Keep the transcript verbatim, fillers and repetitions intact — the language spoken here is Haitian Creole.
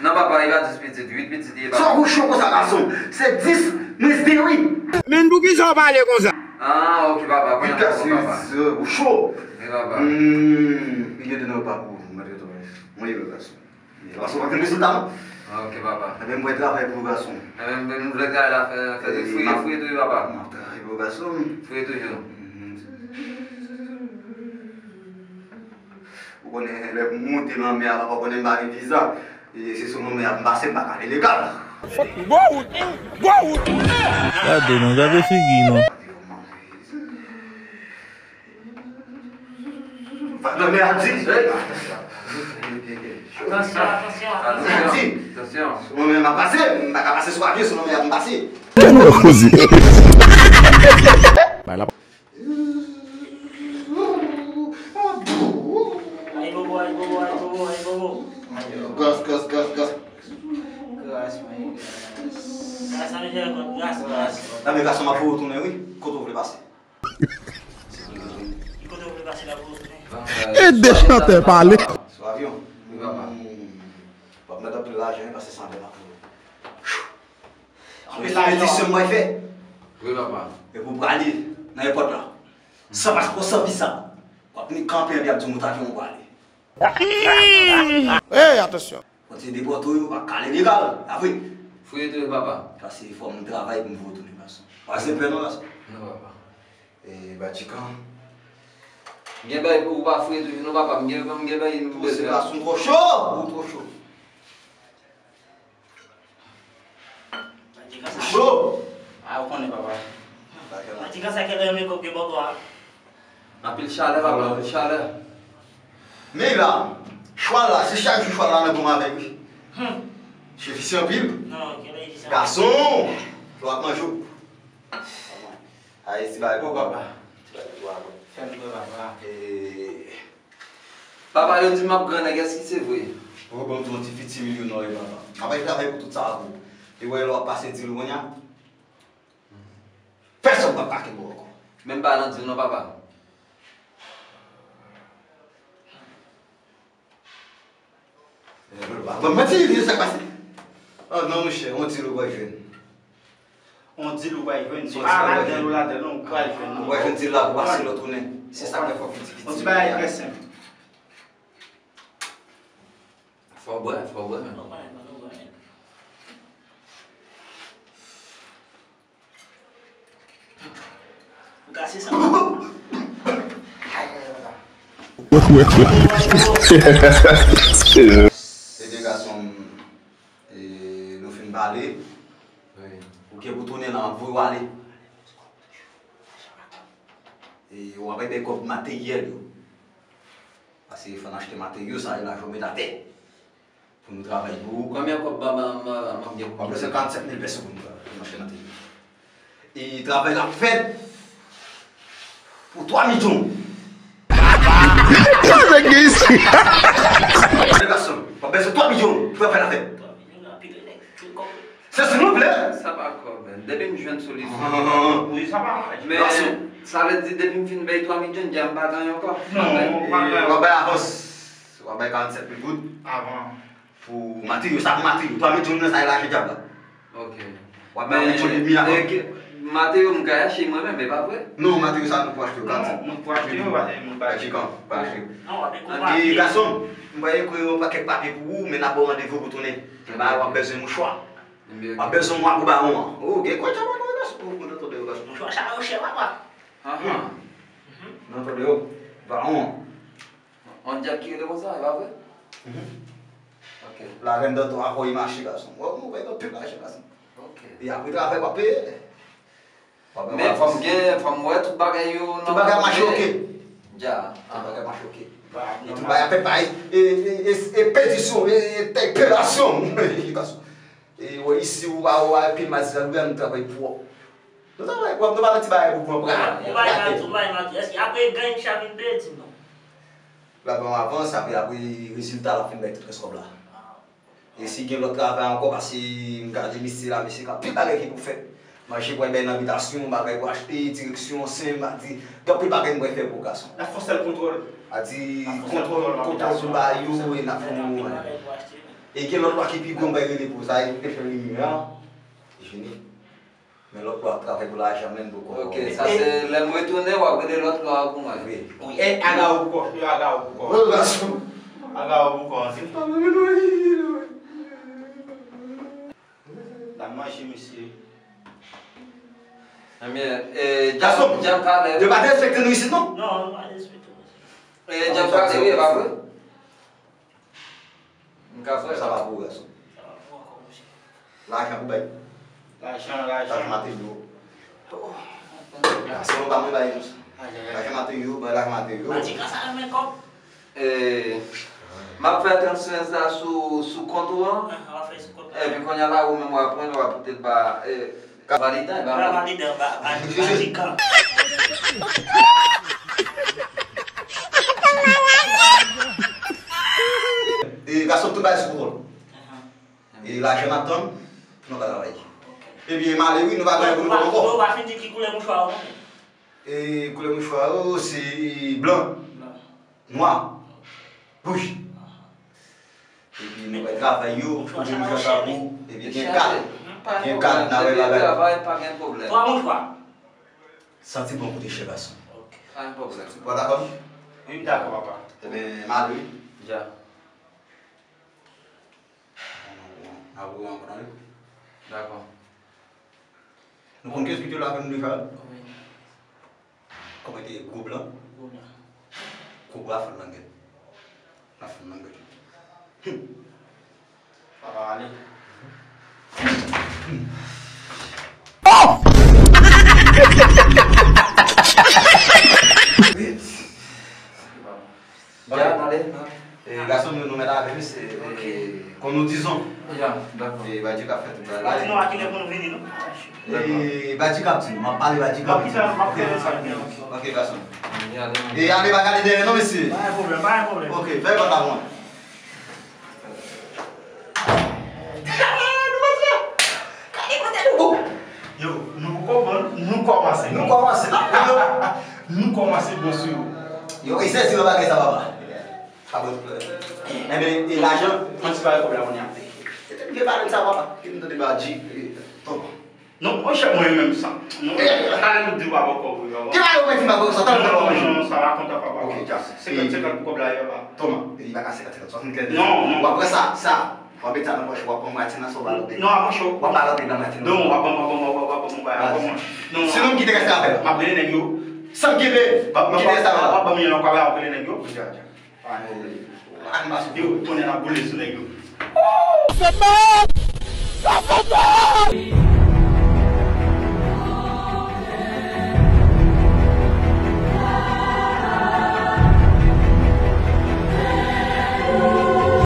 Non, papa, li pa dis pitit, uit pitit li ye, papa. Sa ou cho konsa, gason? Se dis mwens de, wi. Men poukisa w pale konsa? Ah, ok, papa, pran yon papa. Ou cho. Wi, papa. Hmm, li gen de nan papa ou, malgre tou. Mwen, yo, gason. Gason pa gen rezilta, non. Ah, ok, papa. Ebyen, mwen travay pou gason. Ebyen, mwen vle travay la, fè, fè, fouye, fouye toujou, papa. Mwen travay pou gason. Fouye toujou. Ou konnen, lè pou monte nan mè a, papa, konnen m pa gen viza. E se sou nan mè a m pase, m pa ka ale legal. Gwo wout! Gwo wout! Gade non, gade figi non. Nan mè a di. Atansyon, atansyon, atansyon. Atansyon. Sou nan mè a m ap pase, m pa ka pase sou avyon, sou nan mè a m pase. Kè nou koze. Bay la. Ay bobo, ay bobo, ay bobo, ay bobo. Gòs, gòs, gòs, gòs. Gras, mwen, gras. Gras, sa nou jere kont, gras, gras. Nan men gason m ap voye w tounen, wi. Kote w vle pase? Kote w vle pase la pou w tounen? E de chantè pale. Sou avyon. Wi, papa. Hmm. W ap mèt anpil lajan, wi, paske sanble m ap voye w. Anpil lajan. Ekspedisyon mwen fè. Wi, papa. Epi w prale nan èpòt la. San paspò, san viza. W ap vin kanpe anpi ap di w moute avyon w prale. Ey, atansyon! Kontinye depòte w, yo pa kale legal, pa vre? Fouye tou, papa. Paske fò m travay pou m voye w tounen, gason. Pa se pè non, gason. Non, papa. E, Vatikan. M gen bagay pou ou pa fouye toujou, non, papa. M gen, m gen bagay m bezwen. Ou se gason twò cho, ou twò cho. Cho! Ah, ou konnen, papa. Pati kansa kè lè men kòb gen bò twa. Anpil chalè, papa, anpil chalè. Men la, chwal la, se chak jou chwal la nan gon avè wi. Hmm. Chefisye anpil. Non, kè lè di sa. Gason! Lò ap manje w. Ayiti bay pou papa. Ti bay pou papa. Fè m kwè, papa. E, Papa, yo di m ap gran nèg, èske se vre? Ou ban m di yon ti fiti milyonè, papa. M ap al travay pou tout sa a pou ou. E wè, lè w ap pase dil ou kounye a, pèsonn p ap ka kenbe w ankò. Men m pa nan dil non, papa. Ban m manti, li sa k pase. Oh non, monchè, yon dil ou pral jwenn. On dil ou pral jwenn. Se pa ladan yo ladan non, ou pral jwenn. Ou pral jwenn dil la pou pase lòt tounen. Se sa k fè fò piti piti. On ti bagay trè senp. Fò bwè, fò bwè menm. Ou kase sa. Ebyen gason, e, nou fin pale. Wi. Ou gen pou tounen nan voye w ale. E, w ap bay kòb materyèl yo. Paske fò n achte materyo sa yo, lajan w met atè. Pou nou travay pou ou. Konbyen kòb m ap gen pou... W ap bezwen karannsèt mil pèso pou nou travay, pou nou achte materyo. E travay la fèt pou twa milyon. Nèg gen isi. Gason, w ap bezwen twa milyon pou travay la fèt. Se silvouplè. Sa pa kòb, men. Depi m jwenn solisyon. Wi, sa pa mal. Men, sa vle di, depi m fin bay twa milyon, dja m pa gen ankò. Non, ou pa gen. W ap bay avans. W ap bay karannsèt mil goud. Avan. Pou materyo, sa pou materyo. Twa milyon nan sa e lajan dyab la. Ok. W ap bay yon milyon edmi avan. Materyo m ka achte mwen menm, e pa vre? Non, materyo sa nou pou achte yo, karannsèt. Non, nou pou achte yo, pa gen moun pa achte. Gason, m pral ekri yon pakèt papye pou ou, men n ap ba w randevou pou tounen. Ebyen, w ap bezwen mouchwa. W ap bezwen mwa pou bawon an. Oh, gen kòb sa pa nan relasyon. Oh, mwen tande yo gason. Mouchwa sa yo chè, papa. Ahan. Mwen tande yo. Bawon an. On dyab ki rele konsa, e pa vre? Ok. Larèn dòtò a voye mache gason. Wè, nou bay anpil lajan gason. Ok. E apre travay w ap peye. Men fò m gen, fò m wè tout bagay yo. Tout bagay mache ok. Dja. Tout bagay mache ok. E tout bagay ap fèt pa e, e, e, e, e pèdisyon, e, e, e pèdasyon. E wè isi ou pa wè pil matisan nou travay pwòp. Nou travay pwòp, nou pa nan ti bagay pou pran pra. Ou bay mati, ou bay mati. Èske apre ganyan sa vin peye, di m non? L ap ban w avans, apre, apre rezilta l ap fin bay tout rès kòb la. E si gen lòt travay ankò, paske m gade mesye la, mesye gen anpil bagay ki pou fèt. Manje pou al bay nan bitasyon, bagay pou achte, direksyon, sen, m a di, gen anpil bagay m pral fè pou gason. L ap fè yon sèl kontwòl. A di, kontwòl, kontwòl pou ba yo, e n ap fè yon moman. E gen lòt lwa ki pi gwo, m bay rele pou sa, e te fè limyè a. Jini. Men lòt lwa ap travay pou lajan menm pou kò. Ok, sa se lè m retounen, w ap rele lòt lwa a pou mwen. Wi. Wi. E aga ou pou kò, yo aga ou pou kò. Wi, gason. Aga ou pou kò, se pa mwen, non. L ap manje, mesye. Ebyen, e, gason, Djan Kalè. Yo pa derespekte nou isit, non? Non, yo pa derespekte nou. E, Djan Kalè, wi, e pa vre? M ka fè sa. Sa pa pou ou, gason. Lajan pou bay. Lajan, lajan. Lajan materyo. Gason, pa mwen bay nou sa. Lajan materyo, bay lajan materyo. Matika sa renmen kòb. E, m ap fè transferans la sou, sou kont ou an. Ah, w ap fè sou kont la. Epi kounye a la, ou menm w ap pran, w ap pote l ba, e, validan, e ba mwen. Validan, ba, ba, Vatikan. E, gason, tout bagay sou kontwòl. E, lajan n ap tann, pou nou ka travay. Ok. Ebyen, m ale wi, nou pa gen pou nou pran ankò. Ou pa fin di ki koulè mouchwa ou, non? E, koulè mouchwa ou, se blan. Blan. Nwa. Wouj. Epi nou bay travay yo, pou nou jwenn travay pou, epi gen kad. Gen kad, n a wè bagay. Travay, pa gen pwoblèm. Twa mouchwa. Santi bon kote chè gason. Ok. Pa gen pwoblèm. Ou dakò? Wi, m dakò, papa. Ebyen, m ale wi. Dja. N a voye ankò nan li. Dakò. Nou konn ki espirityèl la ke nou dwe fè? Wi. Kòman te gwo blan? Gwo blan. Gwo blan fè nan gèt. Nan fè nan gèt. Hum. Papa ale. Dja, tande. E, gason, nou, nou mèt ale, mesye, e, kon nou dizon. Ya, dakò. E, Badji k ap fè tout bagay. Mwen di nou a kilè pou nou vini, non? E, Badji k ap di nou, m ap pale Badji k ap di nou. Ok, gason. E, ale pa gade dèyè, non, mesye. Pa gen pwoblèm, pa gen pwoblèm. Ok, fè pòt la pou mwen. Yo, nou poko bon, nou kòmanse. Nou kòmanse. Nou kòmanse bon sou yo. Yo, e sezi nan bagay sa, papa. Pa bon. Enben, e lajan, mwen ti pale kòb la kounye a. E te vye pale sa, papa. Ki m tande ba di, e, tonton. Non, monchè, mwen menm sa. Non, talè nou di w pa bò kòb ou yo. Ki bagay ou mèt di m pa bò sa, talè nou di w pa bò sa. Non, non, non, sa pa kontan, papa. Ok, dja. Senkant senkant pou kòb la, papa. Toma, li pa ka senkant senkant, swasannkèz. Non, non. W ap pran sa, sa. W ap met sa nan pòch ou, w ap pran mwatye nan sa w ba lòt nèg. Non, w ap pran, w ap ba lòt nèg nan mwatye. Non, w ap ban, w ap ban, w ap ban, w ap ban mwen bagay, w ap ban mwen. Non. Sinon, m kite rès la avè l. M ap rele nèg yo. San m kite, m kite rès la avè l. W ap ban mwen yon bagay, w ap rele nèg yo. Dja, dja. Pa gen pwoblèm. Yo, kounye a n ap boule sou nèg yo.